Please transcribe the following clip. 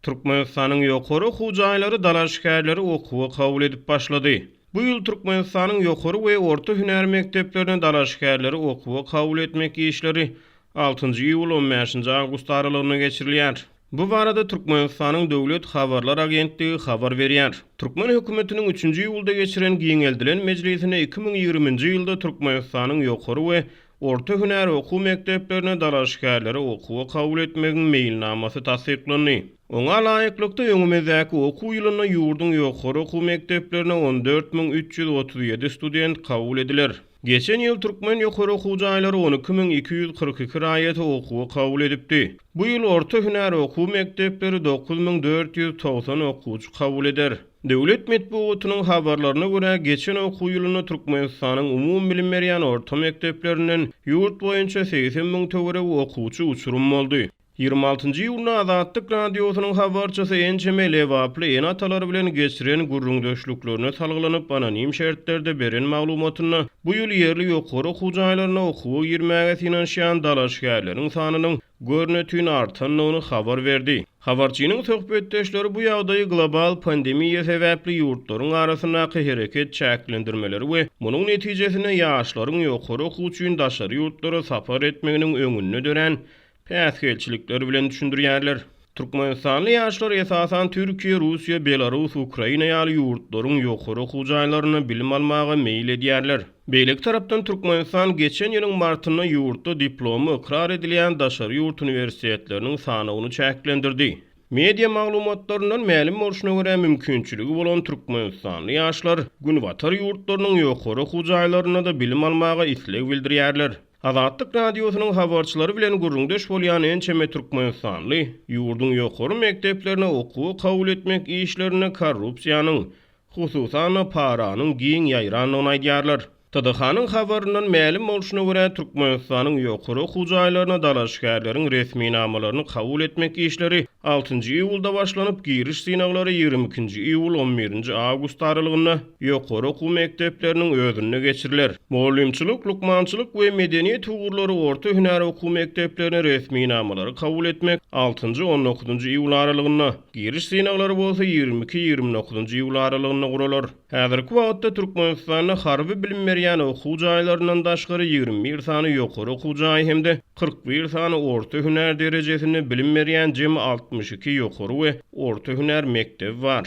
Türkmenistanyň ýokary okuw jaýlary dalaşgärleri okuwa kabul edip başlady. Bu ýyl Türkmenistanyň ýokary we orta hünär mekdeplerine dalaşgärleri okuwa kabul etmek işleri altynjy iýul-on bäşinji awgust aralygynda geçirilýär. Bu barada Türkmenistanyň Döwlet habarlar agentligi habar berýär. Türkmen hökümetiniň üçünji iýulda geçiren giňeldilen mejlisinde 2020-nji ýylda Türkmenistanyň ýokary we orta hünär okuw mekdeplerine dalaşgärleri okuwa kabul etmegiň meýilnamasy tassyklandy. Oňa laýyklykda, öňümizdäki okuw ýylynda ýurduň ýokary okuw mekdeplerine 14 337 student kabul ediler. Geçen ýyl türkmen ýokary okuw jaýlary 12 242 raýaty okuwa kabul edipdi. Bu ýyl orta hünär okuw mekdepleri 9490 okuwçy kabul eder. Döwlet metbugatynyň habarlaryna görä, geçen okuw ýylynda Türkmenistanyň umumybilim berýän orta mekdeplerinden ýurt boýunça 80 müň töweregi okuwçy uçurym boldy. 26-njy iýunda Azatlyk Radiosynyň habarçysy ençeme lebaply ene-atalar bilen geçiren gürrüňdeşliklerine salgylanyp, anonim şertlerde beren maglumatynda bu ýyl ýerli ýokary okuw jaýlaryna okuwa girmäge synanyşýan dalaşgärleriň sanynyň görnetin artandygyny habar berdi. Habarçynyň söhbetdeşleri bu ýagdaýy global pandemiýa sebäpli ýurtlaryň arasyndaky hereket çäklendirmeleri we munuň netijesinde ýaşlaryň ýokary okuw üçin daşary ýurtlara sapar etmeginiň öňünde dörän päsgelçilikler bilen düşündirýärler. Türkmenistanly ýaşlar esasan Türkiýe, Russiýa, Belarus, Ukraina ýaly ýurtlaryň ýokary okuw jaýlarynda bilim almaga meýil edýärler. Beýleki tarapdan Türkmenistan geçen ýylyň martynda ýurtda diplomy ykrar edilýän daşary ýurt uniwersitetleriniň sanawyny çäklendirdi. Media maglumatlaryndan mälim bolşuna görä, mümkinçiligi bolan türkmenistanly ýaşlar günbatar ýurtlarynyň ýokary okuw jaýlarynda-da bilim almaga isleg bildirýärler. Azatlyk Radiosynyň habarçylary bilen gürrüňdeş bolýan ençeme türkmenistanly ýurduň ýokary mekdeplerine okuwa kabul etmek işlerinde korrupsiýanyň, hususan-da, paranyň giň ýaýrandygyny aýdýarlar. TDH-nyň habaryndan mälim bolşuna görä, Türkmenistanyň ýokary okuw jaýlaryna dalaşgärleriň resminamalaryny kabul etmek işleri altynjy iýulda başlanyp, giriş synaglary 22-nji iýul-on birinji awgust aralygynda ýokary okuw mekdepleriniň özünde geçiriler. Mugallymçylyk, lukmançylyk we medeniýet ugurlary orta hünär okuw mekdeplerine resminamalary kabul etmek altynjy, on dokuzynjy iýul aralygynda, giriş synaglary bolsa 22, 29-njy iýul aralygynda guralar. Häzirki wagtda Türkmenistanda harby bilim berýän okuw jaýlaryndan daşgary 21 sany ýokary okuw jaýy hem-de 41 sany orta hünär derejesinde bilim berýän jemi 62 ýokary we orta hünär mekdebi bar.